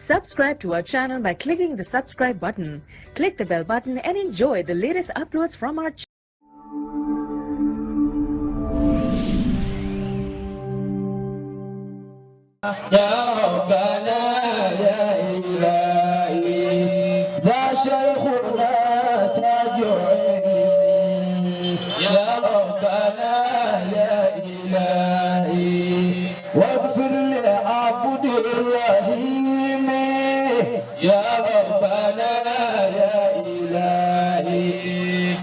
Subscribe to our channel by clicking the subscribe button. Click the bell button and enjoy the latest uploads from our channel. يا ربنا يا إلهي ذا شيخنا تاج علمي، يا ربنا يا إلهي واغفر لعبد الرحيم، يا ربنا يا إلهي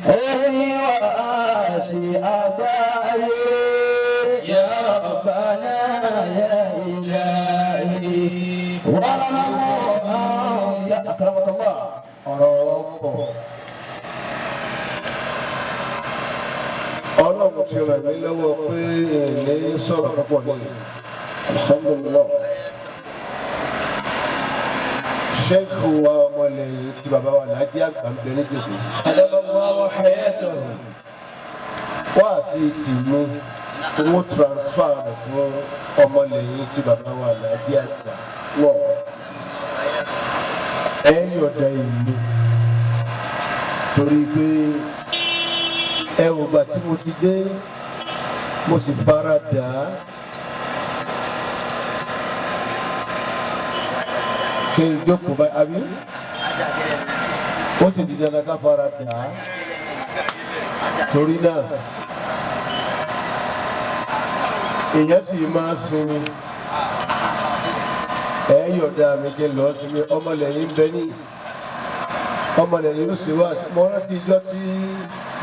أهي وآسي أبائي، يا ربنا يا إلهي وارحم أنت أكرمك الله. Ọ̀rọ̀ pọ̀. Ọlọ́run ti ràn mí lọ́wọ́ pé èmi sọ̀rọ̀ púpọ̀ ní, alhamdulilah. Sheikh wa ọmọlẹ́yìn tí bàbá wa Lájí Àgbà ń bẹ níjẹ̀bú. أدام الله حياته. Wá sí tìmí owó transfer rẹ̀ fún ọmọlẹ́yìn tí bàbá wa Lájí Àgbà wọ̀. Ẹ yọ̀dà èmi torí pé ẹ ò gbà tí mo ti dé, mo sì fara dà á. Kí n jókòó báyìí àbí ó sì di dandan ká fara dà á. Torí náà èèyàn sì máa sinmi. Ẹ yọ̀dà mi kí n lọ sinmi. Ọmọlẹ́yìn bẹ ní ọmọlẹ́yìn ló sì wá. Mo rántí ijọ́ tí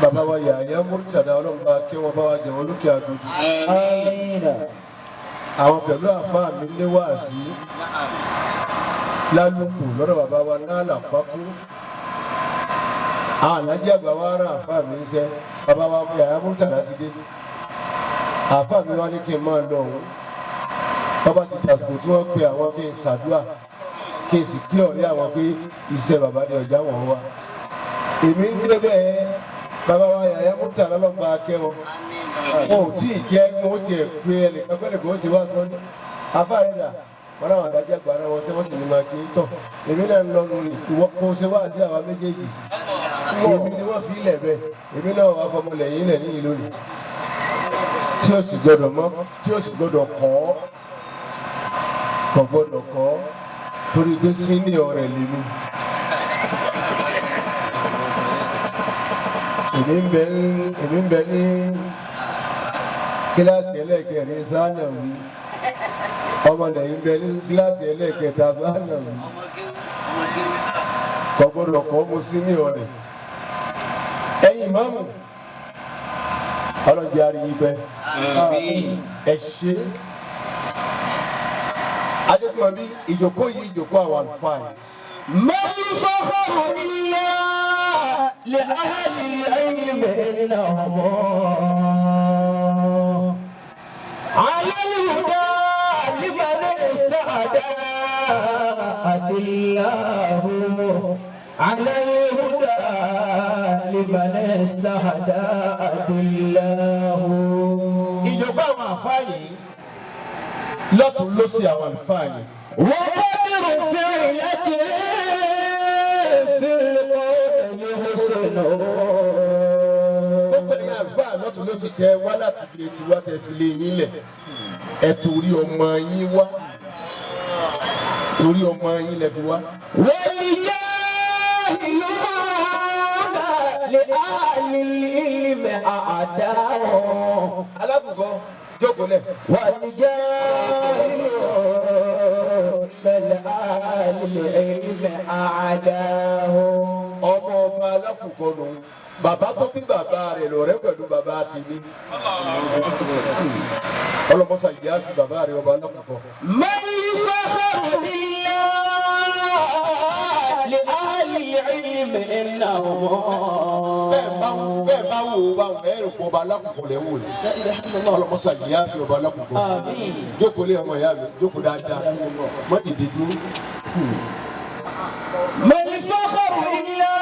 bàbá wa Yàyà Murtada, ọlọ́mọba kí wọ́n bá wa jẹun lókè àdúgbò. آمين. Àwọn pẹ̀lú àfáà mi lé wá sí lálùkù lọ́dọ̀ bàbá wa náà làpákú. Àwọn alájí àgbà wa rán àfáà mi ń sẹ́, bàbá wa Yàyà Murtada ti dé. Àfáà mi wá ní kí n máa lọ òun, bàbá ti tàsùkò tí wọ́n pe àwọn kí n ṣàdúà, kí n sì kí ọ̀rẹ́ àwọn pé iṣẹ́ bàbá ni ọ̀já wọn wá. Èmi ń dé bẹ́ẹ̀, bàbá wa Yàyà Murtada lọ́lọ́mọba akẹ́wọ̀n, wọn ò tí ì jẹ́ kí wọ́n tiẹ̀ pé ẹnìkan pé ẹnìkan ó sì wá tán ní afáàrẹ́dà wọn náà àdájọ́ àgbà ara wọn tí wọ́n sì ní máa kí n tọ̀. Èmi náà ń lọ nù ní ìwọ kó o ṣe wá sí àwa méjèèjì. Èmi ni wọ́n fi ilẹ̀ bẹ́ẹ̀, èmi náà wà fọmọlẹ̀ yín lẹ̀ ní ìlú ni tí ó sì gbọdọ̀ mọ́, tí ó sì gbọdọ̀ kọ́, kò gbọdọ̀ kọ́ torí pé senior rẹ̀ lèmi. Èmi ń bẹ ní kíláàsì ẹlẹ́ẹ̀kẹrin sánàwí, ọmọ lẹ́yìn bẹ ní kíláàsì ẹlẹ́ẹ̀kẹta sánàwí. Kò gbọdọ̀ kọ́ mo senior rẹ̀. Ẹ̀yin ìmáàmù, ọlọ́njẹ́ àríyí pẹ́. Ẹ ṣe adékùnrin ìjókòó yìí, ìjókòó àwọn àlùfáà yìí. ما الفخر إلا لأهل العلم، إنهم على الهدى لمن استهدى أدلاه، على الهدى لمن استهدى أدلاه. Ìjókòó àwọn àfáà yìí, lọ́tún lọ́sì àwọn àlùfáà yìí. وقدر فعلته في القول يحسن. Gbogbo ẹ̀yin àlùfáà lọ́tún ló ti tẹ wá láti ibi etí wá tẹ fi lé yín lẹ̀, ẹ torí ọmọ yín wá, torí ọmọ yín lẹ fi wá. والجاهلون لأهل العلم أعداء. Alábùkọ, jókòó lẹ̀. والجاهلون لأهل العلم أعداء. Ọmọ ọba alákùkọ nù, bàbá tó bí bàbá rẹ̀ lọ́rẹ́ pẹ̀lú bàbá tèmi. Ọlọmọsà yìí á fi bàbá rẹ̀ ọba alákùkọ. ما الفخر إلا لأهل العلم إنهم Bẹ́ẹ̀ bá wò ó bá wọn ẹ̀rù kó ọba alákùkọ lẹ̀ ń wò ni. Ọlọmọsà yìí á fi ọba alákùkọ. Jókòó lé, ọmọ ìyá mi, jókòó dáadáa, mọ́ dìde dúró. ما الفخر إلا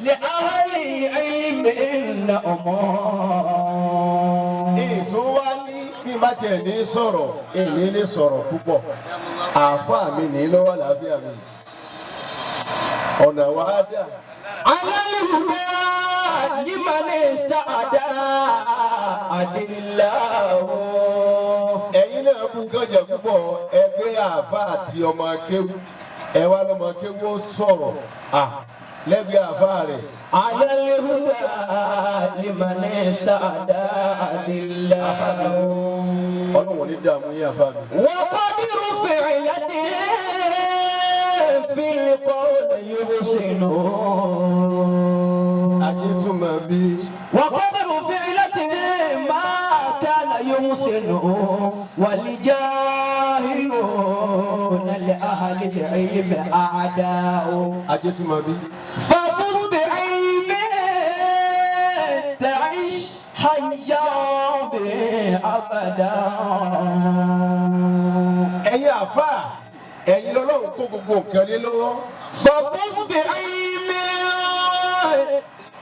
لأهل العلم إنهم Ètò wa ní bí n bá tiẹ̀ ní sọ̀rọ̀, èyí lè sọ̀rọ̀ púpọ̀. Àáfàá mi ní lọ́wọ́ àlàáfíà mi. Ọ̀nà wa dà. على الهدى لمن استعدى أدلاه. Ẹ̀yin náà kú kànjẹ púpọ̀. Ẹgbẹ́ àáfàá àti ọmọ akéwú, ẹ wá lọ́mọ akéwú ó sọ̀rọ̀ à lẹ́gbẹ̀ẹ́ àáfàá rẹ̀. على الهدى لمن استعدى أدلاه. Ọlọ́run ò ní dààmú yín, àáfàá mi. وقدر فعلته في القول يحسن. Ajé túmọ̀ bí. وقدر فعلته ما كان يحسن، والجاهلون لأهل العلم أعداء. Ajé túmọ̀ bí. ففز بعلم تعيش حيا به أبدا. Ẹ̀yin àáfàá, ẹ̀yin lọ́lọ́run kó gbogbo nǹkan lé lọ́wọ́. ففز بعلم.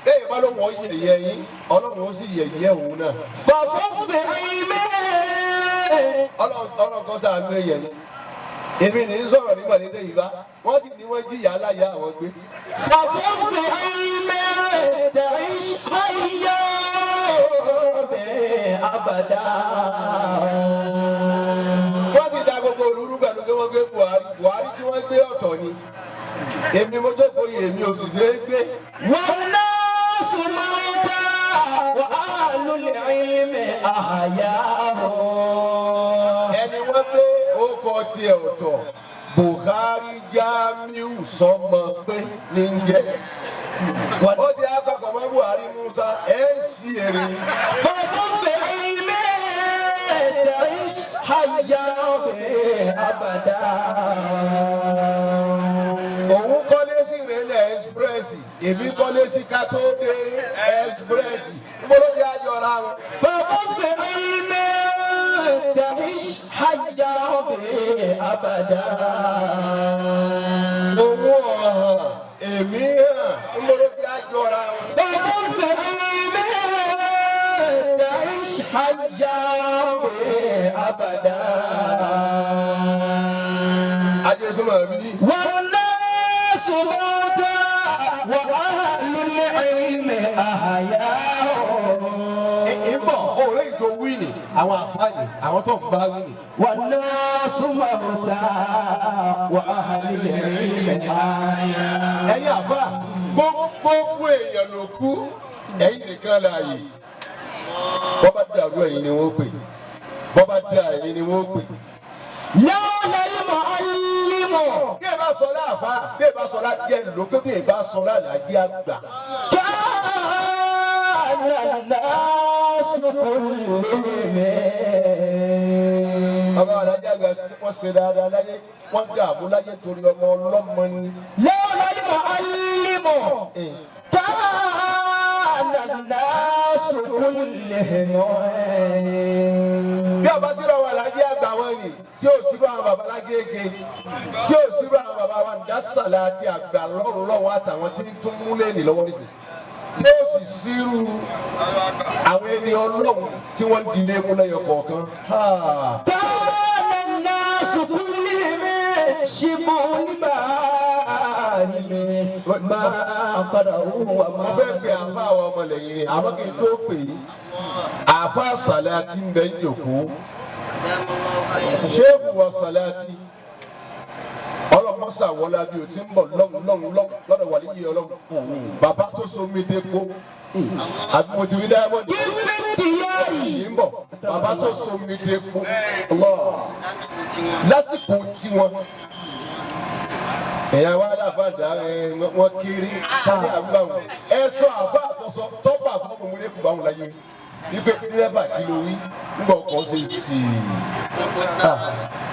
Bẹ́ẹ̀ bá ló wọ́n yẹ̀yẹ́ yín, Ọlọ́run ó sì yẹ̀yẹ́ òun náà. ففز بعلم. Ọlọ́run kan ṣàánú èèyàn ni. Èmi ní í sọ̀rọ̀ nígbà tí tẹ̀yìn bá wọ́n sì ní wọ́n jìyà aláya àwọn gbé. ففز بعلم تعيش حيا به أبدا. Wọ́n sì da gbogbo olúrú pẹ̀lú pé wọ́n gbé Buhari. Buhari tí wọ́n gbé ọ̀tọ̀ ni. Èmi mo jókòó yìí, èmi ò sì ṣe é gbé. والناس موتى وأهل العلم أحياء. Ẹni wọ́n gbé orúkọ tiẹ̀ ọ̀tọ̀, Buhari Jamiu sọmọ pé ní ń jẹ́. Ó ti àpapọ̀ mọ́ Buhari Musa ẹ̀ ń sí èrè ni. ففز بعلم تعيش حيا به أبدا. Òun kọ́lé sí Ìrẹ̀lẹ̀ Express, èmi kọ́lé sí Kátódé Express. Gbọ́dọ̀ bí àjọra wọn. ففز بعلم تعيش حيا به أبدا. Òun ọ̀hàn, èmi hàn. Gbọ́dọ̀ bí àjọra wọn. ففز بعلم تعيش حيا به أبدا. Ajé tó máa bí. والناس موتى وأهل العلم أحياء. Ìbọ̀ òòrè ìjọ wíìnì, àwọn àfáàní, àwọn tó ń bá wíìnì. والناس موتى وأهل العلم أحياء. Ẹ̀yin àfáà, gbogbo èèyàn ló kú, ẹ̀yin nìkan láàyè. Bọ́ bá dàrú, ẹ̀yin ni wọ́n pè. Bọ́ bá dà, ẹ̀yin ni wọ́n pè. لولا المعلم Bí ẹ bá sọ láàfáà, bí ẹ bá sọ lájẹ ló pé, bí ẹ bá sọ láàlájẹ àgbà. كان الناس كلهم. Bàbá alájẹ àgbà, wọ́n ṣe dáadáa láyé, wọ́n dààmú láyé torí ọmọ ọlọ́mọ ni. لولا المعلم كان الناس كلهم. Bí ọba sílẹ̀ àwọn alájẹ àgbà wọn ni tí ò sírò àwọn bàbá lágége, tí ò sírò àwọn bàbá wa dásàlà àti àgbà lọ́rùn lọ́wọ́ àtàwọn tí ń tún múlẹ̀ ní lọ́wọ́ nísìnyí, tí ó sì sírú àwọn ẹni Ọlọ́run tí wọ́n ń dilé mú lẹ́yọ kọ̀ọ̀kan. Ha! كان الناس كلهم شبه البهائم ما قرأوا وما Wọ́n fẹ́ pe àfa àwọn ọmọlẹ́yìn rẹ̀, àmọ́ kí n tó pè é, àfa Sàlátì ń bẹ ń jòkó, ṣéèkù wa Sàlátì, ọlọ́mọsà wọlé bí o ti ń bọ̀ lọ́hùn lọ́hùn lọ́hùn lọ́dọ̀ wà níyì Ọlọ́run, bàbá tó so mi dé kó àbí mo ti rí diamond. كيف الديار. Yìí ń bọ̀, bàbá tó so mi dé kó lásìkò tiwọn. Ẹ̀yà wa aláfàdà ẹ̀ wọ́n kéré tàbí àbúrò àwọn ẹ sọ àfa àtọ̀sọ tọ́pà fún ọmọ múlẹ̀ kù báwọn láyé wípé dírẹ́fà kí ló wí ńgbà ọkọ̀ ṣe sí i,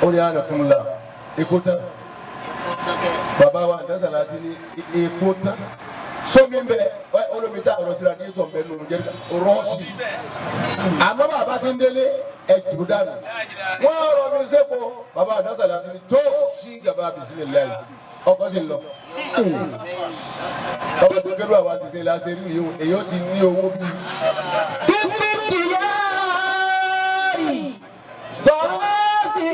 ó ní ànàkùnlá èkó tán. Bàbá wa àdásàlá ti ní èkó tán, sómi bẹ olómi tá ọ̀rọ̀ síra ní ètò ọ̀bẹ nínú jẹ́rìí rọ́ọ̀sì, àmọ́ bàbá ti ń délé ẹ jù dànù wọ́n rọ mi sẹ́kọ̀ọ́. Bàbá àdásàlá ti ní tó sí gàba bisimilayi, ọkọ̀ sì ń lọ. Ọkọ̀ tó kéré àwa ti ṣe láṣẹ rí yìí, èyí ó ti ní owó bíi. كيف الديار فهذه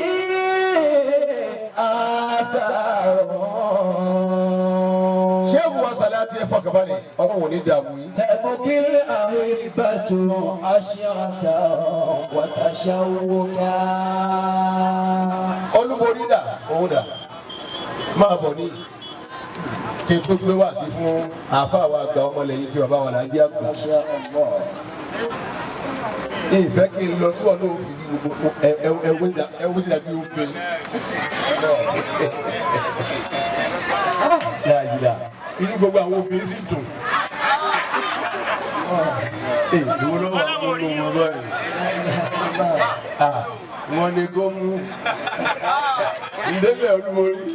fọkànbalẹ̀, Ọlọ́run ò ní dààmú yín. تبكي الأحبة عشرة وتشوقا. Olúborí dà, òun dà, máa bọ̀ ní kí n tó gbé wá sí fún àáfàá wa àgbà ọmọlẹ́yìn tí bàbá wa là ń jẹ́ àgbà. ما شاء الله. Ìfẹ́ kí n lọ tí wọn náà fi ní gbogbo ẹwé dàbí obìnrin. Yàjìlá, inú gbogbo àwọn obìnrin sì dùn. Ee, ìwọ ló wà nínú wọn báyìí. Ah, wọ́n ní kó mú. Ǹdẹ́lẹ̀ olúborí.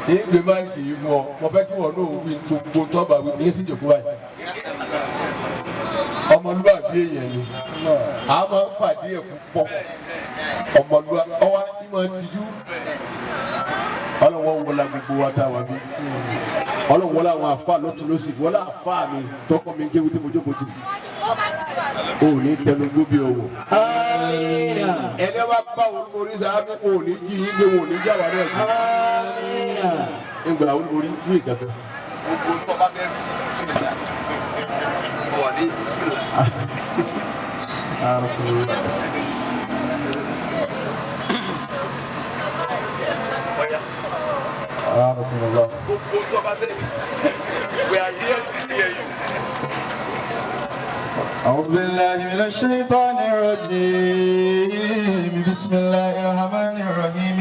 Ní gbé máìkì yìí fún ọ, mo fẹ́ kí wọn náà wí gbogbo tọ́ba wí ní èsì ìjòkó báyìí. Ọmọlúwàbí èèyàn ni a máa ń pàdé ẹ̀ púpọ̀. Ọmọlúwa ọwọ́ ìmọ̀ tìjú. Ọlọ́wọ́ wọlá gbogbo wa tá a wà bí. Ọlọ́wọ́ wọlá àwọn àfa lọ́tún lọ́sì, wọlá àfa mi tọkọ mi kéwú tí mo jókòó tì. O ò ní tẹnugbó bí ọwọ́. آمين. Ẹni wàá bá olúborí sáábì, o ò ní jí yín gbé, wọn ò ní jáwá náà gbé. آمين. Ìgbà olúborí wí ìgbàgbọ́. Gbogbo tó bá fẹ́ bisimilá. Ọ̀ ní bisimilá. Ọ̀ya. Gbogbo tó bá fẹ́, we are here to hear you. أعوذ بالله من الشيطان الرجيم. بسم الله الرحمن الرحيم.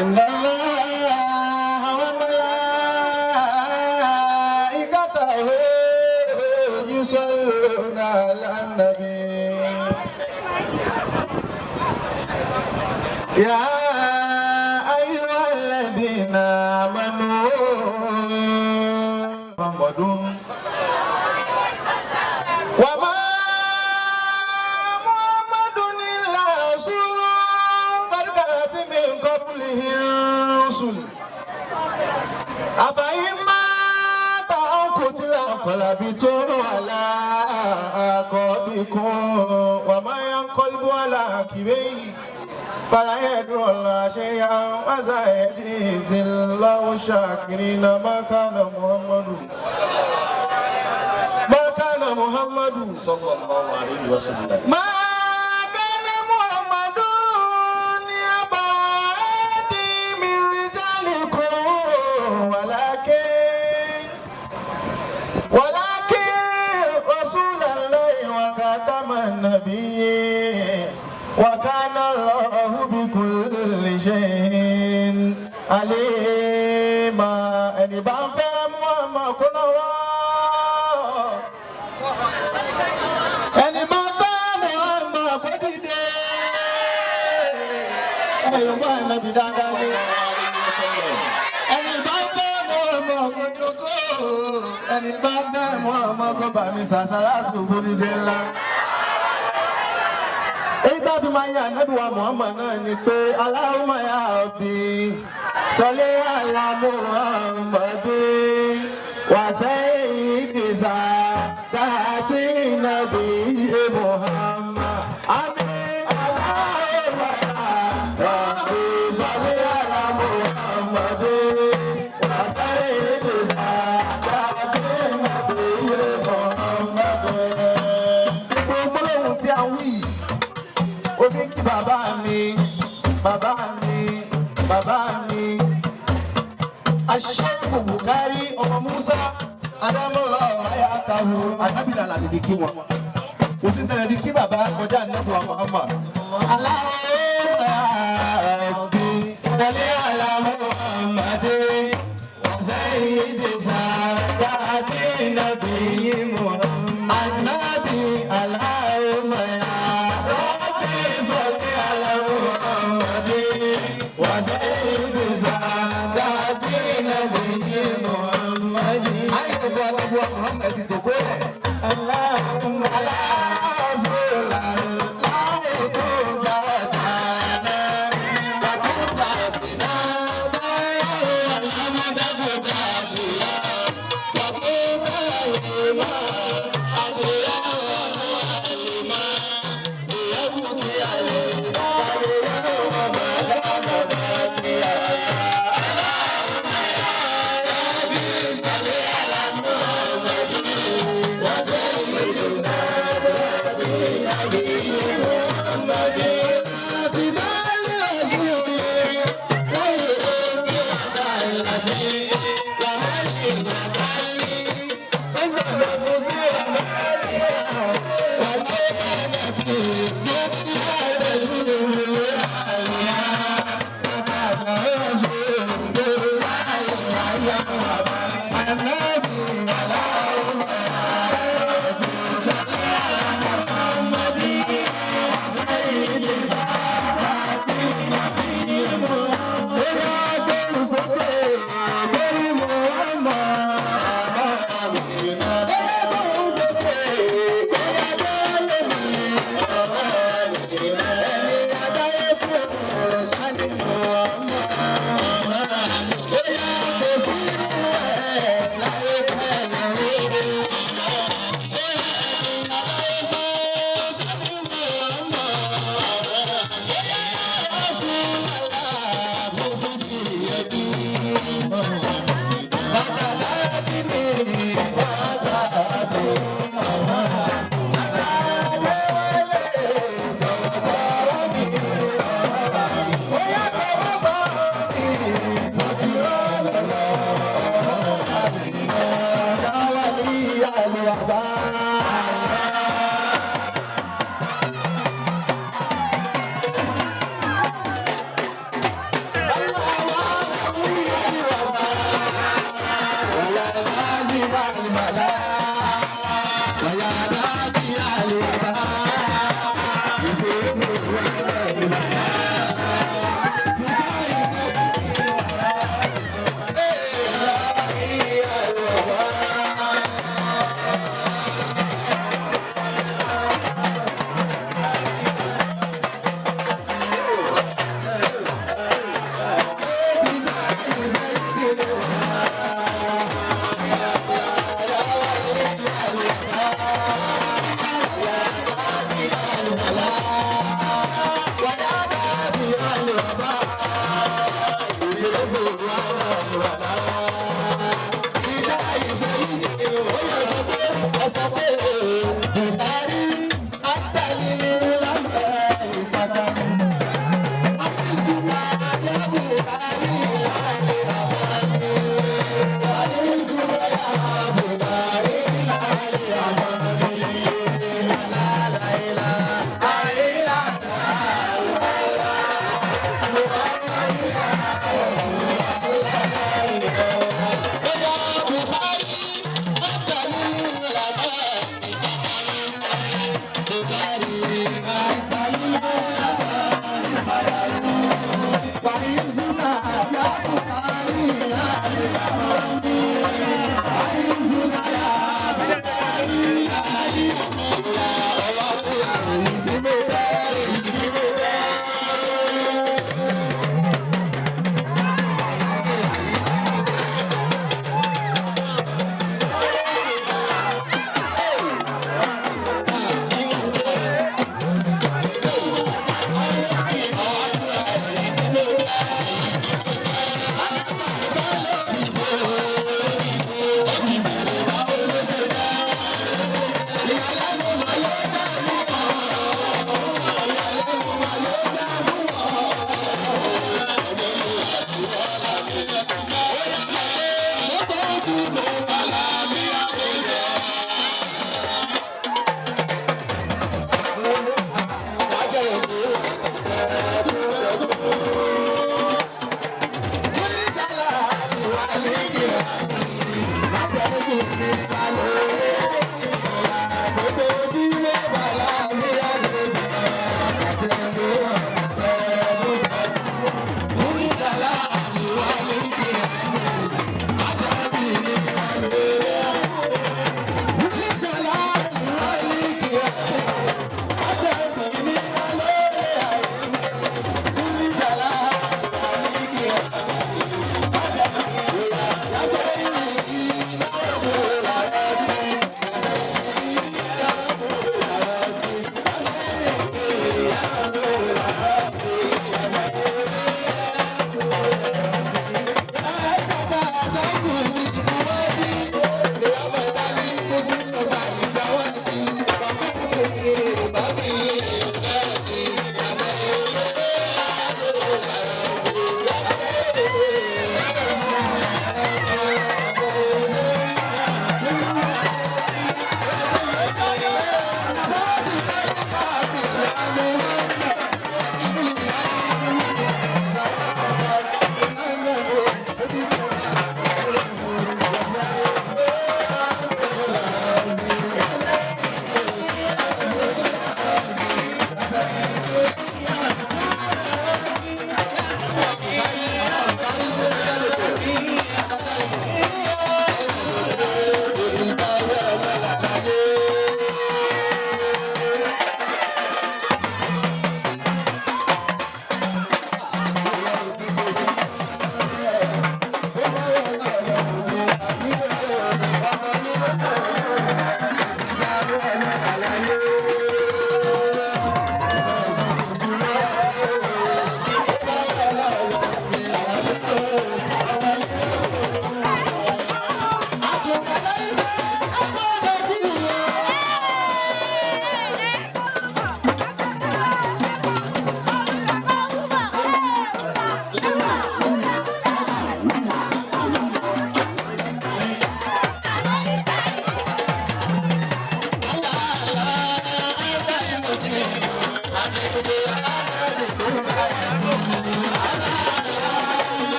إن الله وملائكته يصلون على النبي يا أيها الذين آمنوا محمد وما محمد إلا رسول قد خلت من قبله الرسل أفإن مات أو قتل انقلبتم على أعقابكم ومن ينقلب على عقبيه فلا يضر الله شيئا وسيجزي الله الشاكرين. ما كان محمد صلى الله عليه وسلم. ما كان محمد أبا أحد من رجالكم ولكن رسول الله وخاتم النبيين وكان الله بكل شيء عليما. Ẹni bá ń fẹ́ Muhammad kó náwó, ẹni bá fẹ́ Muhammad kó dìde. Ẹ̀yọ̀ bá ẹ̀nàbí dáadáa ní. Ẹni bá fẹ́ Muhammad kó jókòó, ẹni bá fẹ́ Muhammad kó bá mi sàṣàlátù fúnisẹ́ ńlá. Èyí tá a fi máa yan ànábì wa Muhammad náà ni pé Allahumma ya Rabbi salli ala Muhammadin wa sayyidi sadati nabi Muhammad. Àmín. Allahumma ya Rabbi salli ala Muhammadin wa sayyidi sadati nabi Muhammad. Gbogbo gbólóhùn tí a ń wí yìí, ó fi kí bàbá mi, bàbá mi, bàbá mi, aṣẹ́kù Bukari ọmọ Musa Adamola Ayatahu Anabila làlẹ́ kí wọn kò sí tẹ̀lé bí kí bàbá kọjá nípa Muhammad. Allahumma rabbi salli ala Muhammadin wa sayyidi sadati nabiyyi Muhammad. Annabi Allahumma ya rabbi salli ala Muhammadin wa sayyidi sadati nabiyyi Muhammad. Ayé ìgbà alábùwà Muhammad ti dòkó ẹ̀. Allahumma ala Rasulallah kunta jana wa kunta bina lam taku kafiya wa kunta lima adriya wa mu'allima liyabki alayka. الوباء. ويا نازل الملاء ويا نادي الوباء يسير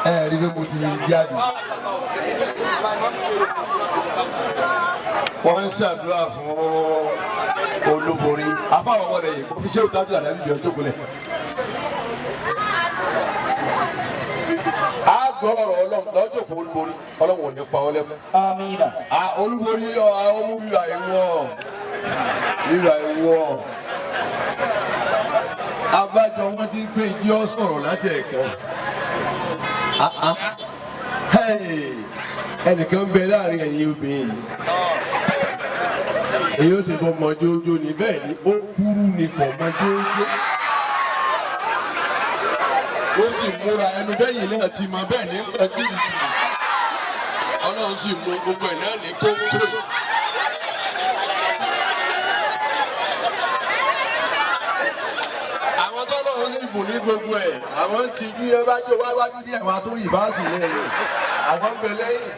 Ẹ rí pé mo ti jáde. Wọ́n ń ṣàdúrà fún olúborí. Afáwọn ọmọ rẹ̀ yìí kò fi ṣé òtájú àdájú jọ jókòó lẹ̀. A gbọ́ ọ̀rọ̀ Ọlọ́run lọ́jọ́ kó olúborí Ọlọ́run ò ní pa ọ́ lẹ́kún. Amina. Olúborí ọmú wíwà ìwọ̀ wíwà ìwọ̀. Abájọ wọn ti gbé ìjọ sọ̀rọ̀ láti ẹ̀kọ́. Ẹnìkan bẹ láàrin ẹ̀yin obìnrin yìí. Èyí ó sì bọ́ mọ jójó ni bẹ́ẹ̀ ni ó kúrú ni kò mọ jójó. Ó sì múra ẹnu bẹ́yìn náà ti mọ bẹ́ẹ̀ ní nǹkan gírígírí. Ọlọ́run sì mú gbogbo ẹ̀ náà ní kókó yìí. Àwọn tọ́lọ́run sì bùn ní gbogbo ẹ̀ àwọn ti bí ẹ bá jó wáwájú díẹ̀ wọn á tún rí ìbáàsì lẹ́yìn àwọn ń bẹ lẹ́yìn.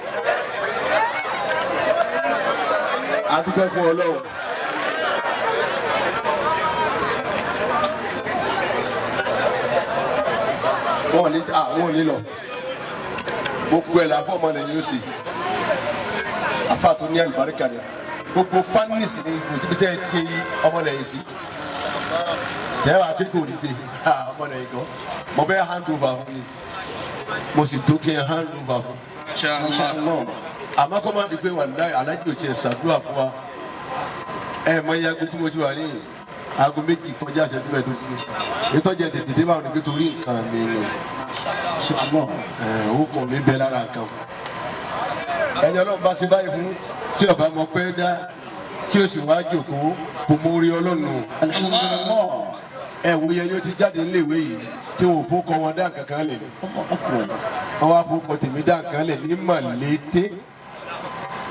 A dúpẹ́ fún Ọlọ́run. Wọ́n ní àwọn ò ní lọ. Gbogbo ẹ̀ làfọ́ ọmọ lẹ́yìn ó sì. Àfa tó ní àlùbáríkà ni. Gbogbo fánìsì ni kò síbi tẹ́ ẹ ti ọmọ lẹ́yìn sí. Tẹ́wàá akéèkó ní ṣe ọmọ lẹ́yìn kan. Mo fẹ́ hand over fún ni. Mo sì tó kí n hand over fún. Àmọ́ kọ́ máa di pé wàláhì aláàjì ò tiẹ̀ ṣàdúrà fún wa. Ẹ mọ iye aago tí mo ti wà ní aago 2 kọjá ìṣẹ́jú mẹ́ẹ̀ẹ́dógún. Ìtọ́jú ẹ̀ tètè dé báwọn ni pé torí nǹkan mi ni. Owó kan mi bẹ lára nǹkan. Ẹni Ọlọ́run bá ṣe báyìí fún tí ọba mọ pé dá tí o sì wá jòkó kò mọ orí Ọlọ́run. Ẹ wo yẹn yóò ti jáde níléèwé yìí tí wọn ò fọkọ wọn dá nǹkan kan lè ní. Wọn wá fọkọ tèmi dá nǹkan lè ní màlété.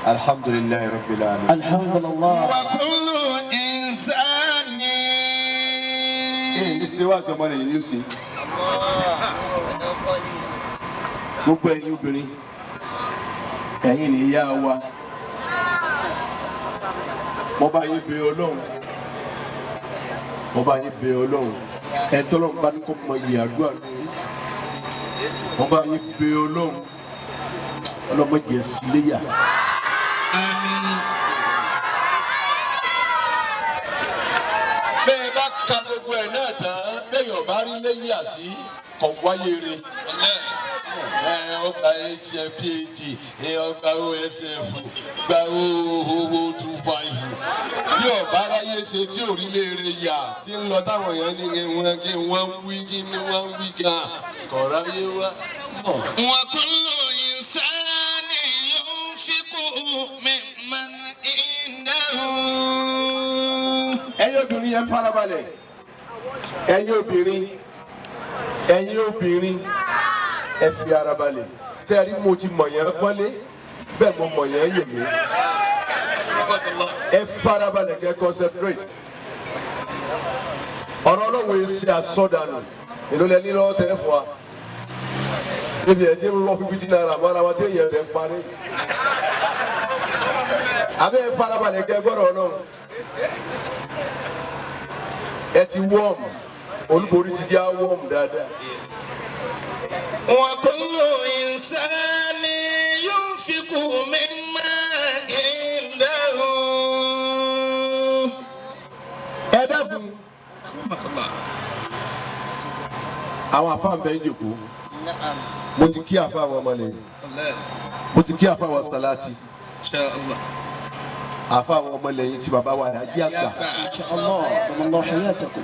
Alhamdulillahi rabbil alamin. Alhamdulillah. Wa kullu insani ṣe wá sí ọmọ lẹ́yìn ní ṣe. Gbogbo ẹ̀yin obìnrin, ẹ̀yin ni ìyá wa. Mo bá yín bẹ̀ Ọlọ́run, mo bá yín bẹ̀ Ọlọ́run, ẹ̀ tọ́lọ́run bá ní kó mọ ìyè àdúrà lóyún. Mo bá yín bẹ̀ Ọlọ́run, ọlọ́mọ jẹ́ síléyà. Àmín. Bẹ́ẹ̀ bá ka gbogbo ẹ̀ náà tán, bẹ́ẹ̀ yọ̀ bá rí lẹ́yìn àsí kọ̀ wáyé re. Ẹ ọgbà HFPhD, ẹ ọgbà OSF, gba OOO25. Bí ọ̀bá aráyé ṣe tí ò rí léere yà tí ń lọ táwọn èèyàn ní kí wọ́n kí wọ́n wí kí ni wọ́n wí gan kọ̀ ráyé wá. وكل إنسان ينفق ممن عنده. Ẹ̀yin obìnrin yẹn farabalẹ̀, ẹ̀yin obìnrin, ẹ̀yin obìnrin, ẹ fi ara balẹ̀. Tẹ́ ẹ rí, mo ti mọ̀ yẹn pọ́nlé, bẹ́ẹ̀ mo mọ̀ yẹn yẹ̀yẹ́. Ẹ farabalẹ̀ kẹ́ concentrate. Ọ̀rọ̀ Ọlọ́run yìí ṣe àsọdànù. Èló lẹ ní lọ́wọ́ tẹ́ fún wa? Ṣébi ẹ̀ ti ń lọ ₦50 mọ́ra wọn tẹ́ yẹn tẹ́ ń parí? Abẹ́ ẹ farabalẹ̀ kẹ́ gbọ́dọ̀ Ọlọ́run. Ẹ ti wọ́ọ̀mù, olúborí ti já wọ́ọ̀mù dáadáa. وكل إنسان ينفق مما عنده. Ẹ dákun, àwọn àfáà bẹ ń jòkó. Mo ti kí àfáà wọn ọmọlẹ́yìn, mo ti kí àfáà wọn sàláàtì, àfáà wọn ọmọlẹ́yìn tí bàbá wa dájí àgbà. الله حياتكم.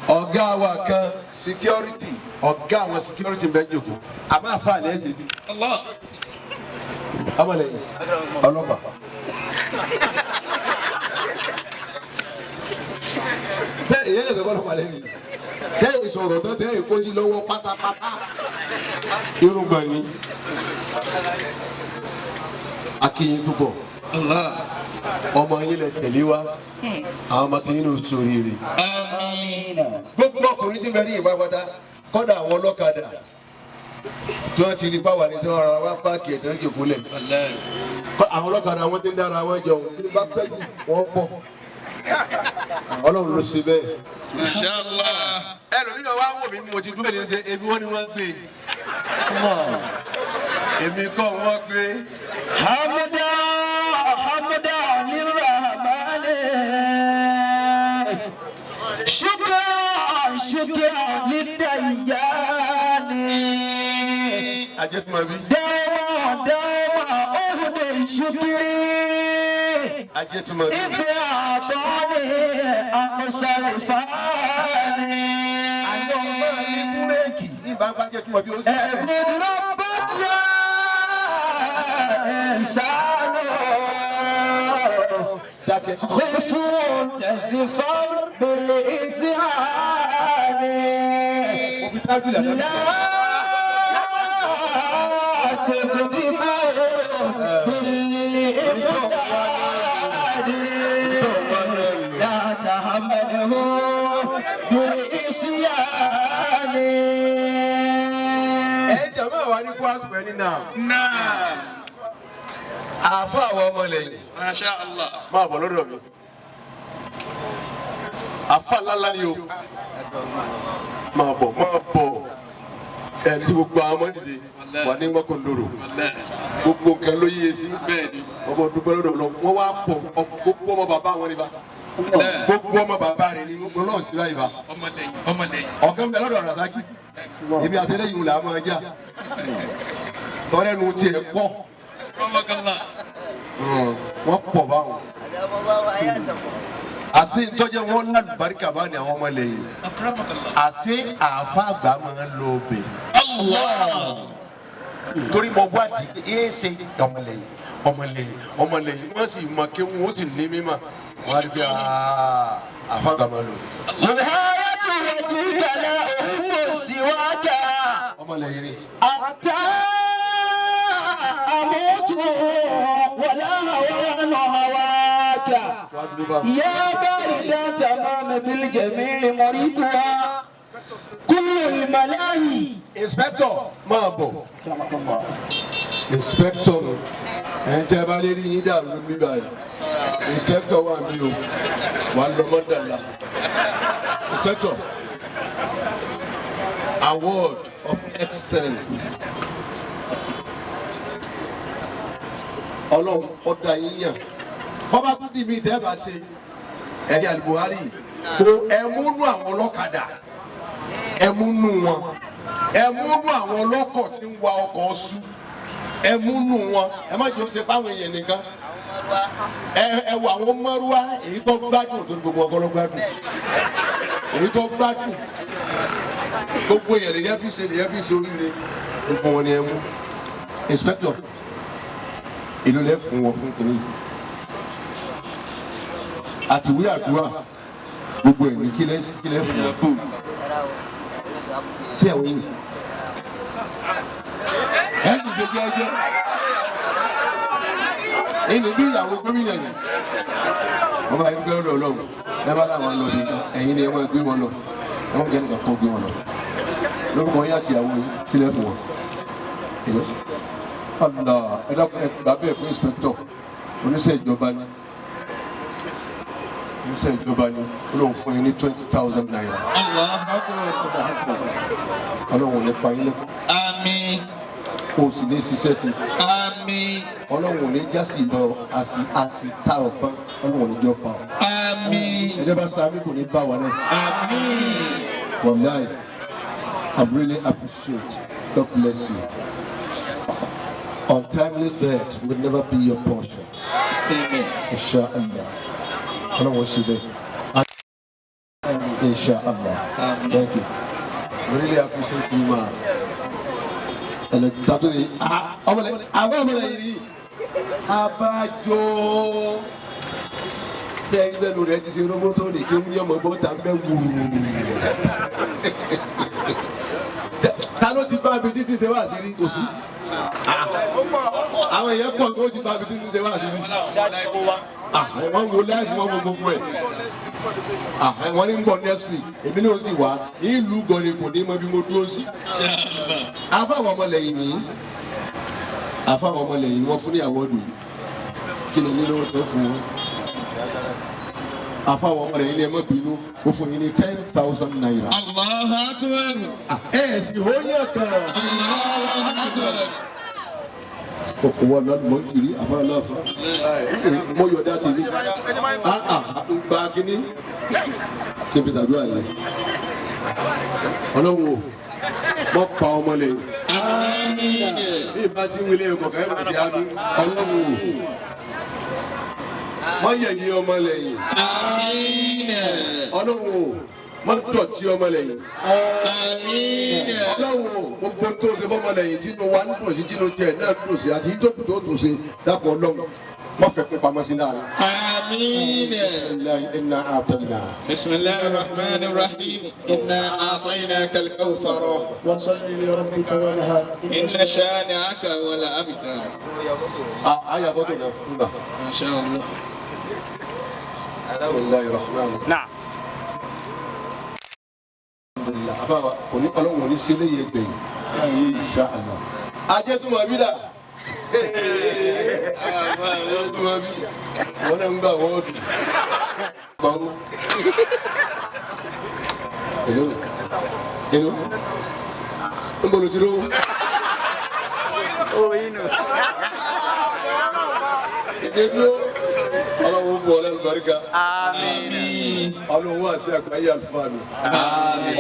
Ọ̀gá wa kan security, ọ̀gá àwọn security bẹ ń jòkó, àmọ́ àfáà lẹ́yìn ti bí ọmọlẹ́yìn ọlọ́pàá. Tẹ ìyẹn lè fẹ́ kọ́ ọlọ́pàá lẹ́yìn tẹ ìsọ̀rọ̀ tó tẹ ìkójí lọ́wọ́ pátápátá, irúgbọ̀n ni akínyìn púpọ̀. Ọmọ yín lẹ tẹ̀lé wa, àwọn ọmọ tí yín ló sóríire. Gbogbo ọkùnrin tí ń bẹ ní ìwà pátá, kọ́dà àwọn ọlọ́kadà tí wọ́n ti rí báwa ní tí wọ́n rọra wá páàkì ẹ̀ tí wọ́n jòkó lẹ̀. Àwọn ọlọ́kadà wọn ti ń dára wọn jọ bí bá pẹ́ jù wọ́n pọ̀. Ọlọ́run ló ṣe bẹ́ẹ̀. Mashallah. Ẹlòmíràn wá wò mí bí mo ti dúró ní ebi wọn ni wọ́n gbé, èmi kọ́ wọ́n gbé. حمدا حمدا للرحمن، شكرا شكرا للديان. Ajẹ́tùmọ̀bí. داما داما أهدي شكري. Ajẹ́tùmọ̀bí. إذ أعطاني أقصى الفاني. Àjọ ọmọ ní búrẹ́ẹ̀kì ní ìbámu ajẹ́tùmọ̀bí ó sì bẹ̀rẹ̀. اعبد ربك يا إنسان. Dákẹ́. خف تزفر بالإذعان. Mo fi tábìlì àtàbí. لا تقدم بالإفساد، لا تحمله بالإسيان. Ẹ jẹ́ máa wá ní kó àsùpẹ̀ ní náà. Naam. Àáfà àwọn ọmọ lẹ́yìn. Masha Allah. Máa bọ̀ lọ́dọ̀ mi. Àáfà ńláńlá ni o. Máa bọ̀, máa bọ̀. Ẹni tí gbogbo àwọn ọmọ dìde wà ní mọ́kàndóró. Gbogbo nǹkan ló yíye sí. Bẹ́ẹ̀ni. Ọmọ dúpẹ́ lọ́dọ̀ lọ. Wọ́n wá pọ̀ gbogbo ọmọ bàbá wọn ni bá. Gbogbo ọmọ bàbá rẹ̀ ni Ọlọ́run sí báyìí bá. Ọmọlẹ́yìn. Ọmọlẹ́yìn. Ọ̀kan bẹ lọ́dọ̀ Rasaki. Èmi àtẹlẹ́yìn là máa jà. Tọ́lẹ́nu tiẹ̀ pọ̀. Ọmọkànlá. Wọ́n pọ̀ báwọn. Àṣé ntọ́jẹ́ wọn lálùbáríkà bá ní àwọn ọmọ lẹ́yìn. Akramakallah. Àṣé àáfà àgbà máa ń lọ bẹ̀. Allah. Torí mo wádìí pé ee ṣe ọmọlẹ́yìn ọmọlẹ́yìn ọmọlẹ́yìn wọ́n sì mọ kí wọ́n sì ní mímọ̀. Wọ́n á rí pé àáfà àgbà máa lọ. نهاية وجهك لا أهم سواك. Ọmọlẹ́yìn ni. حتى أموت ولا هوان هواك. Wàá dúró bá. يا بارد تمام بالجميل مريقها كل الملاهي Inspector máa bọ̀. Inspector mi ẹ̀yin tẹ́ ẹ bá lé rí yín dàrú mi báyìí. Inspector wà mí o, wà lọ mọ́dàlá. Inspector, award of excellence. Ọlọ́run ọ̀dà yín yàn. Bọ́bá tún dì mí tẹ́ ẹ bá ṣe ẹ̀rí Àlùbùhárì kó ẹ múnú àwọn ọlọ́kadà, ẹ múnú wọn, ẹ múnú àwọn ọlọ́kọ̀ tí ń wa ọkọ̀ ọ̀ṣù, ẹ múnú wọn, ẹ má jọ ṣe fáwọn èèyàn nìkan, ẹ wọ àwọn mọ́rúwá èyí tó gbádùn tó gbogbo ọkọ ló gbádùn, èyí tó gbádùn gbogbo èèyàn lè yẹ fi ṣe, lè yẹ fi ṣe oríire, gbogbo wọn ni ẹ mú. Inspector, èló lẹ fún wọn fún kìnìún àtiwé àdúrà gbogbo ẹ̀ ní kílẹ̀ kílẹ̀ fún wọn sí ẹ̀wọ̀n yìí ẹ̀ kì í ṣe jẹ́jẹ́ ẹni bí ìyàwó gómìnà yìí wọ́n bá yẹn gbé lọ́dọ̀ Ọlọ́run ẹ bá láwọn lọ nìkan, ẹ̀yin ni ẹ máa gbé wọn lọ, ẹ wọ́n jẹ́ nìkan kó gbé wọn lọ lórúkọ yín àti ìyàwó yín, kílẹ̀ fún wọn. Èló ọ̀nà ẹ dákun, ẹ gbà bẹ́ẹ̀ fún inspector, oníṣẹ́ ìjọba ni, oníṣẹ́ ìjọba ni, ó lóun fún yín ní ₦20,000. Ọlọ́run ò ní pa yín lẹ́kọ̀ọ́. Àmín. O sì ní ṣiṣẹ́ sí i. Àmín. Ọlọ́run ò ní jásí ìbọn àsì ta ọ̀pọ̀n, Ọlọ́run ò ní jọ pa ọ́. Àmín. Ẹ̀dẹ́ bá sáré kò ní bá wa náà. Àmín. Wàláì, I really appreciate. God bless you. Untimely death will never be your portion. Amen. Inshallah. Ọlọ́run ṣe bẹ́ẹ̀. Inshallah. Thank you. Really appreciate you, ma. Ẹnì tatu ni ọmọlẹ àwọn ọmọlẹ yìí abájọ sẹ́yìn bẹ́ẹ̀ lórí ẹ ti ṣe roboto ní kí wọ́n ọmọ gbọ́ ta ń bẹ́ wùrù. Ta ló ti bá mi títí ṣe wá sí rí? Kò sí. Àwọn èèyàn pọ̀ tó ti bá mi títí ṣe wá sí rí. Wọ́n wo láìpẹ́, wọ́n wo gbogbo ẹ̀. Wọ́n ní ń bọ̀ next week, èmi náà sì wá ìlú gọ̀ọ́nì, kò ní mọ bí mo dúró sí. Afáwọn ọmọlẹ́yìn ní afáwọn ọmọlẹ́yìn wọ́n fún ní àwọ́dù, kí ni nílò tó fún wọn? Afáwọn ọmọlẹ́yìn ní ẹ má bínú, ó fún yín ní ₦10,000. Allahu Akbar. Ẹ ẹ sì hó yẹ kàn. Allahu Akbar. Owó ọlọ́dún mọ̀ ń kiri àfáà lọ́fà mo yọ̀dá tèmi gba kínní kí n fi ṣàdúrà ní. Ọlọ́run o, mọ̀ pa ọmọ lẹ́yìn. Àmín. Bí ìbá ti ń wílé ẹ̀kọ́ kẹ́ ẹ̀ mọ̀ sí àmì. Ọlọ́run o, mọ̀ yẹ̀yẹ́ ọmọ lẹ́yìn. Àmín. Ọlọ́run o, mọ̀ dọ̀tí ọmọ lẹ́yìn. Àmín. Ọlọ́run o, gbogbo tó ṣe fọmọ lẹ́yìn tínú wa ń dùn sí, tínú tiẹ̀ náà dùn sí, àti ìjókòó tó tún ṣe, dákọ̀ Ọlọ́run mọ̀ fẹ́ kó pamọ́ sí láàrin. Àmín. Inna a'tayna. بسم الله الرحمن الرحيم إنا أعطيناك الكوثر وصل لربك وانهار. إن شانئك هو الأبتر. Àyà fọ́tò náà ń bà. ما شاء الله. Bismillahir rahmanir rahim. نعم. Alhamdulillah. Afáwa kò ní Ọlọ́run ò ní sílé yẹ gbẹ̀yìn. Insha Allah. Ajé tún mọ̀ bí dà. Ajé tún mọ̀ bí. Wọ́n náà ń gbà wọ́ọ̀dù. Gbàwó. Èló? Èló? Ń bọ̀ lójú lówó. Ìdè dúró. Ọlọ́run bọ̀ ọ́ lẹ́nu baríka. Àmín. Ọlọ́run wá sí àgbáyé àlùfáà mi.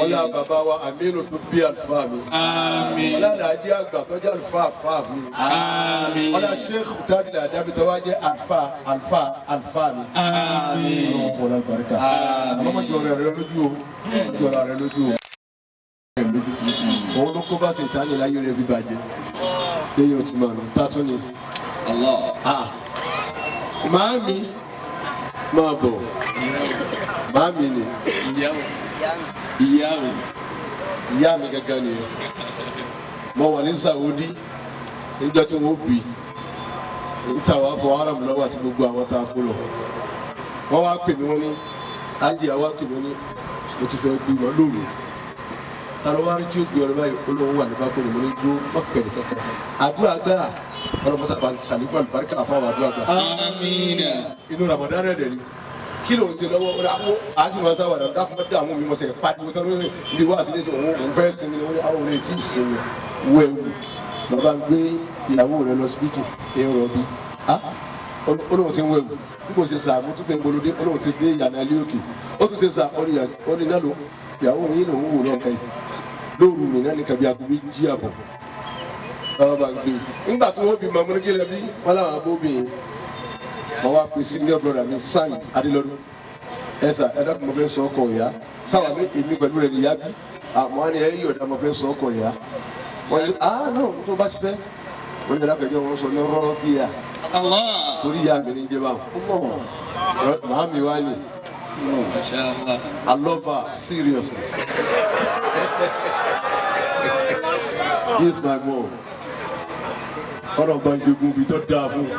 Ọlá bàbá wa Aminu tó bí àlùfáà mi. Àmín. Ọlá làájì àgbà tọ́jú àlùfáà àfáà mi. Àmín. Ọlá Sheikh Tábìlì Àdábì tó wá jẹ́ àlùfáà àlùfáà àlùfáà mi. Àmín. Ọlọ́run bọ̀ ọ́ lẹ́nu baríka. Àmọ́ mọ̀ jọ̀rọ̀ rẹ lójú o. Jọ̀rọ̀ rẹ lójú o. Òun ló kó bá ṣe ìtàn láyé rẹ fi bàjẹ́. Lẹ́yìn o ti máa nù. Tátún ni. Allah. Màámi máa bọ̀. Màámi ni. Ìyá mi. Ìyá mi gangan nìyẹn. Mo wà ní Saudi níjọ́ tí wọ́n bì í níta wàá fọ haram lọ́wọ́ àti gbogbo àwọn tá a kó lọ. Wọ́n wá pè mí wọ́n ní ájì àwa pè mí wọ́n ní mo ti fẹ́ gbé wọn lóru. Ta ló wá rí tí ó gbé ọ̀rọ̀ báyìí olóhùn wà ní bákò ní mo ní dúró má pẹ̀lú kankan. Àdúrà gbà ọlọ́mọsá bá ń sàlékún àlùbáríkà fáwọn àdúrà gbà. Amina. Inú Ramadan rẹ̀ dẹ̀ ni. Kí ló ń ṣe lọ́wọ́ ó dà ó a sì máa sáwàdà dákun bá dààmú mi mo sẹ̀ pariwo tán lórí ibi wá sí nísìnyí òun fẹ́ sinmi ni wọ́n ní àwọn ò lè tí ì sinmi wọ ewu bàbá ń gbé ìyàwó rẹ lọ síbítù ẹ rọbí olóhùn ti ń wọ ewu bí kò ṣe sà mo tún pé gbolódé olóhùn ti dé ìyànà ilé òkè ó tún ṣe sà ó ní náà ló ìyàwó yín lòún wò lọ́ọ̀kan yìí lóru rìn náà ní kàbí aago méjì àbọ̀ bàbá bá ń gbé nígbà tí wọ́n bí mọ̀mọ́nìkì lẹ́bí wọn làwọn abóbìnrin mo wá pe senior brother mi Sang Adélọ́dún ẹ sà ẹ dákun mo fẹ́ sọ ọkọ ìyá sáwà mi èmi pẹ̀lú rẹ̀ nìyá bí àmọ́ ni ẹ yọ̀dá mo fẹ́ sọ ọkọ ìyá wọ́n ní ah no tó bá ti fẹ́ wọ́n ní alákẹ́jọ́ wọn sọ ní rọ́ọ̀kìyà Allah. torí ìyá mi ní jẹba màá mi wá ní Masha Allah. I love her seriously this is my mom ọ̀rọ̀ gbàǹjogun ibi tó dáa fún un.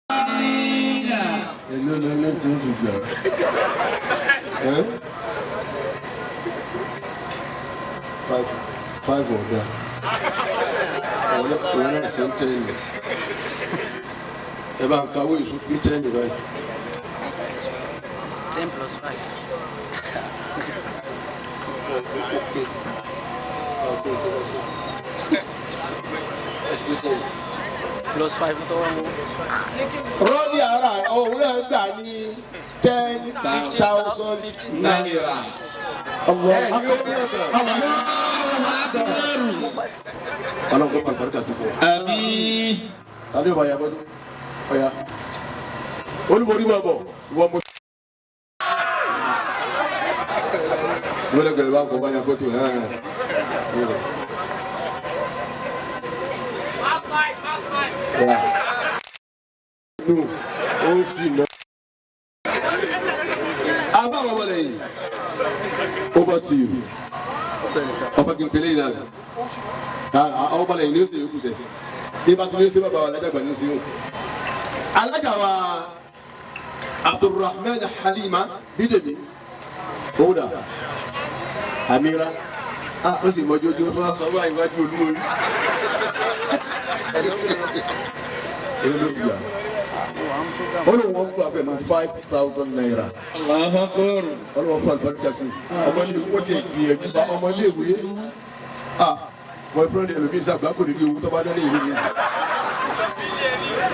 Amina. Èló ló ní tó fi gbà? Ẹ́ five five ọ̀dà. Òun náà ṣe ń tẹ́lẹ̀. Ẹ bá ń kawé èso pé tẹ́lẹ̀ báyìí. 10 plus 5. Plus 5 tó wà mú. Rọ́ọ̀dì ara òun náà gbà ní ₦10,000. Ẹ ní ó ní ọ̀gá. Ọlọ́run kó pàlùbáríkà sí fún wa. Àmín. Tàbí ọba yàgò ọ̀yà. Olúborí máa bọ̀ ìwọ mo. Lọ́lẹ̀ gbẹ̀rẹ̀ bá ń kọ́ bá yà fọ́tò ẹ̀ ẹ̀. Ó sì ná. Abáwọn ọmọdé yìí. Over to you. Ọ̀fọ̀ kí n pèlè yìí náà. Àwọn ọmọdé yìí ní oṣù yòókù sẹ̀. Bí bá tún ní oṣù bàbá wa alájà gbà ní oṣù yòókù. Alájà wa Abdulrahman Halima Bídèmí. Òun dà. Amira. Ó sì mọ jójó tó wá sọ wá iwájú olúworí. Èyí ló ti gbà. Ó lóun wọ́n gbà pẹ̀lú ₦5,000. Allahu Akbar. Ọlọ́wọ́ fún àlùbáríkà sí ọmọ ilé wọ́n ti gbìyànjú bá ọmọ ilé ìwé ah boyfriend ẹlòmíín sàgbà kò ní rí owó tó bá dé ní ìlú mi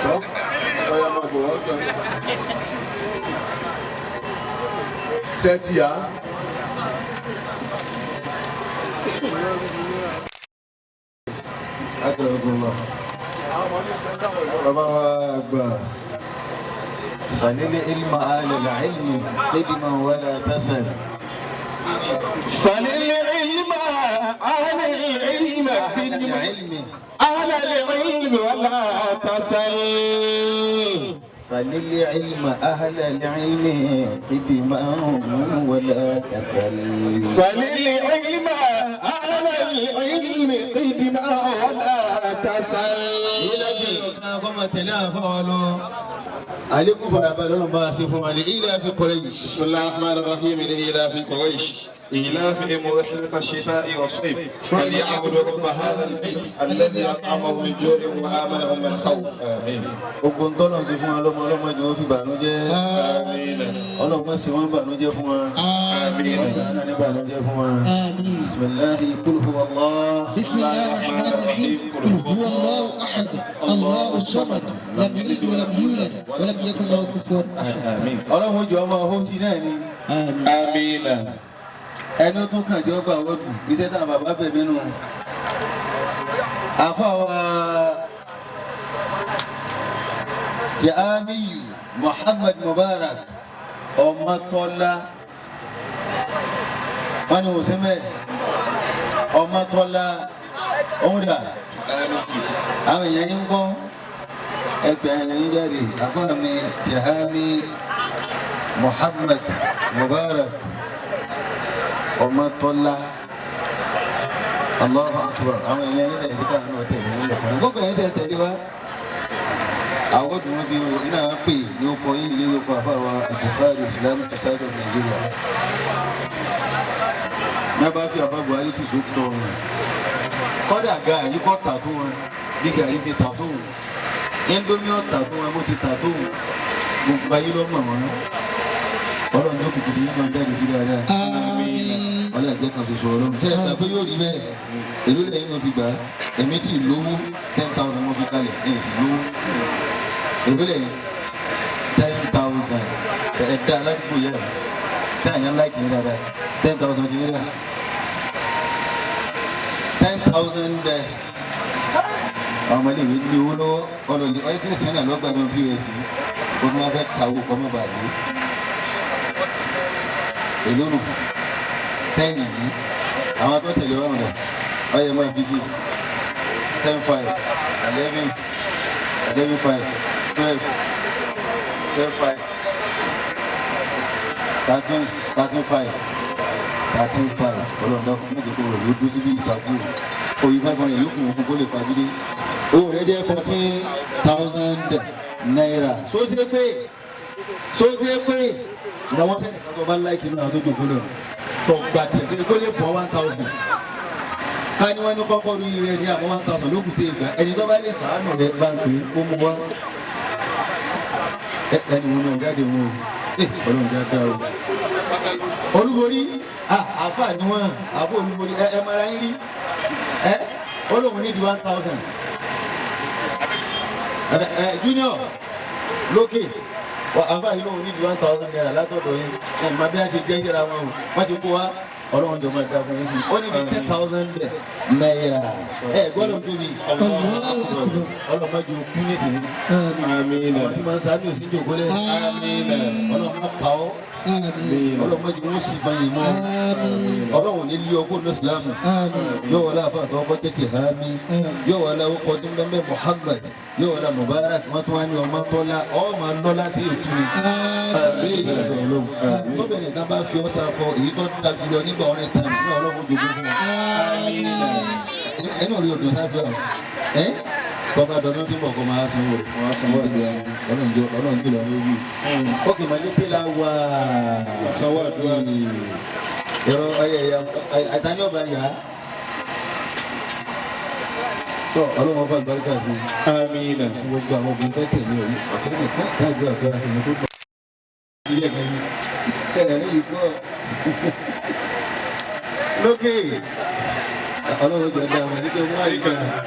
tọ́ ọ̀ya máa bọ̀ wá gbà sẹ́ẹ̀tì yá Akramakumullah. Bàbá wa àgbà. Salil ilma alal ilmi qidman wala tasal. فللعلم أهل العلم العلم أهل العلم ولا تسل سلل علم أهل العلم قدما ولا تسل. فللعلم أهل العلم قدما ولا تسل. Ìlàjì ọ̀kan kọ́ máa tẹ̀lé àfọ́ wa lọ. Àlékún fàyàbalẹ̀ Ọlọ́run bá a ṣe fún wa ní ilé àfi Quraysh. بسم الله الرحمن الرحيم لإيلاف قريش إيلافهم رحلة الشتاء والصيف فليعبدوا رب هذا البيت الذي أطعمهم من جوع وآمنهم من خوف آمين. Ogun tọ́lọ̀ ṣe fún wa lọ́mọ ọlọ́mọ jù ó fi bànújẹ́. Ọlọ́run má ṣe wọ́n bànújẹ́ fún wa. آمين. Wọ́n sì ń ní bànújẹ́ fún wa. Bismillahi kul huwa Allah. بسم الله الرحمن الرحيم قل هو الله احد الله الصمد لم يلد ولم يولد ولم يكن له كفوا احد. آمين. Ọlọ́run ó jọ ọmọ ọ̀hún ti náà ni. امين. آمين. Ẹni ó tún kàn tí ó gbà wọ́dù iṣẹ́ táwọn bàbá bẹ̀ mí nù. Àfa wa Tiamiyu Muhammad Mubarak Ọmọtọ́lá wọ́n ní òsínbẹ́ Ọmọtọ́lá òun dà àwọn èèyàn yín ń kọ́ ẹgbẹ́ ẹ̀yàn yín jáde àfa mi Tiami Muhammad Mubarak Ọmọtọ́lá Allahu Akbar àwọn èèyàn yín lẹ́yìn káwọn náà tẹ̀lé yín lẹ́kọ̀ọ́ gbogbo ẹ̀yin tẹ̀ tẹ̀lé wa Àwọn tí wọ́n fi náà pè ní ó kọ yín ní ó kọ àfàwà Bukhari Islamic Society of Nigeria. Ní a bá fi àfa Buhari tì sókè tọrùn. Kọ́dà gàrí kọ́ tà tó wọn bí gàrí ṣe tà tó wọn. Indomie ọ̀tà tó wọn bó ti tà tó wọn. Gbogbo ayé ló mọ̀ wọ́n. Ọlọ́run ló kìkì sí yín máa jáde sí dáadáa. Ọlọ́run àjẹ́ kan ṣoṣo ọlọ́run. Ṣé ẹ gbà pé yóò rí bẹ́ẹ̀? Èló lẹ́yìn ló fi gbà á. Èmi tí ì lówó 10,000 mo fi kalẹ̀ ẹ̀ sì lówó. Èló lẹ́yìn 10,000 ẹ̀ dá aládùúgbò yẹn tí àyàn láìkì yín dáadáa 10,000 ti yín dá 10,000 dẹ̀. Àwọn ọmọ iléèwé ní owó lọ́wọ́ ọlọ́ọ̀lẹ́ ọ̀yẹ́ sí sẹ́nà lọ́gbà ní POS ó ní wọ́n fẹ́ kàwé kọ́ mọ́ bàálé. Èló nù 10 yìí àwọn tó tẹ̀lé wọn rẹ̀ ọ̀yẹ́ máa fi sí 10.5 11 11.5 12 12.5 13 13.5 13.5 ọlọ́dà kò má jẹ́ kó rẹ̀ ló dúró síbi ìtàkùn òyìn 500 yóò kún òkun kó lè pàdé owó rẹ̀ jẹ́ 14,000 naira. Sóṣe pé sóṣe pé ìdáwọ́ sẹ́ni kan tó bá láìkì náà tó jòkó lọ tó gba tiẹ̀ kó lè bọ́ 1,000 ká ní wọ́n ní kọ́kọ́ rí rẹ̀ ní àmọ́ 1,000 ló kù tẹ́ ìgbà ẹni tó bá lè sàánù rẹ̀ bá ń pè é kó mú wá ẹni wọn náà jáde wọn o ọlọ́run jáde o. Olúborí àáfà ni wọn àáfà olúborí ẹ mara ń rí ẹ olóhùn ní di 1,000 ẹ junior lókè àáfà yìí lóhùn ní di 1,000 naira látọ̀dọ̀ yín ẹ má bí wọ́n ti jẹ́ ìṣẹ́ra wọn o wọ́n ti kó wa ọlọ́run jọ máa da fún yín sí i ó ní di 10,000 naira ẹ gbọ́dọ̀ tóbi ọlọ́run má jẹ́ òkú nísìnyí àwọn tí máa ń sáájú òsín jòkó lẹ́ ọlọ́run má pa ọ́ ọlọ́run má jẹ́ wọ́n sì fa yìí mọ́ ọlọ́run ní lé ọkọ ní ìsìlámù yóò wọlé àfàtọ́ ọkọ tètè hàmí yóò wọlé ọkọ tó ń bẹ́ẹ̀ Muhammad yóò wọlé Mubarak wọ́n tún wá ní ọmọ tọ́lá ọmọ lọ́lá tí èkú ni tóbìnrin kan bá fi ọ́ sakọ èyí tó da jùlọ nígbà ọ̀rẹ́ tàbí ní ọlọ́run jogún fún wa ẹnu rí odò sáfẹ́ ọ ẹ tọ́ba dọdún tí bọ̀ kọ́ máa sanwó ọlọ́run jọ ọlọ́run jùlọ lórí ókè mọ̀lẹ́tẹ̀ la wà sanwó àdúrà ẹ̀rọ ẹ̀yẹ àtàní ọba yà á tọ́ ọlọ́run ọba àlùbáríkà sí i gbogbo àwọn obìnrin fẹ́ tẹ̀lé òun ọ̀sẹ̀ nìkan káàdì àdúrà sí i tó gbọ́ ilé ẹ̀ka yìí tẹ̀lé ní ìgbọ́ lókè ọlọ́run jọ dá wọn nítorí wọn àyíká náà.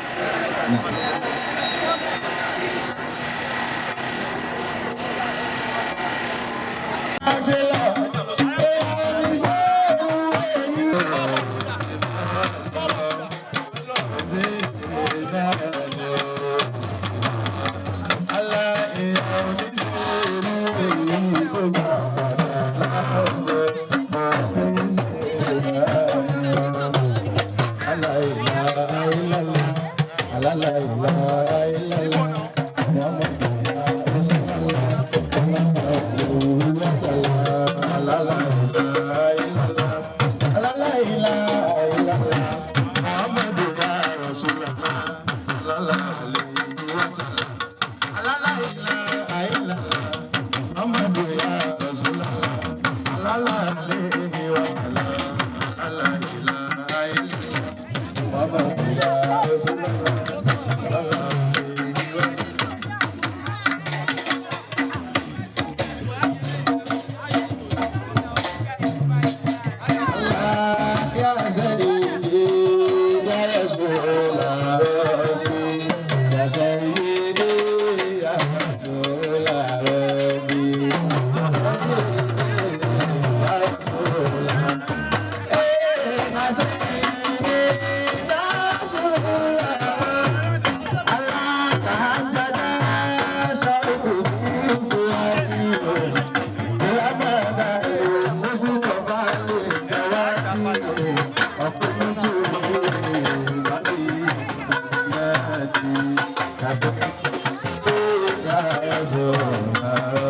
Thank you.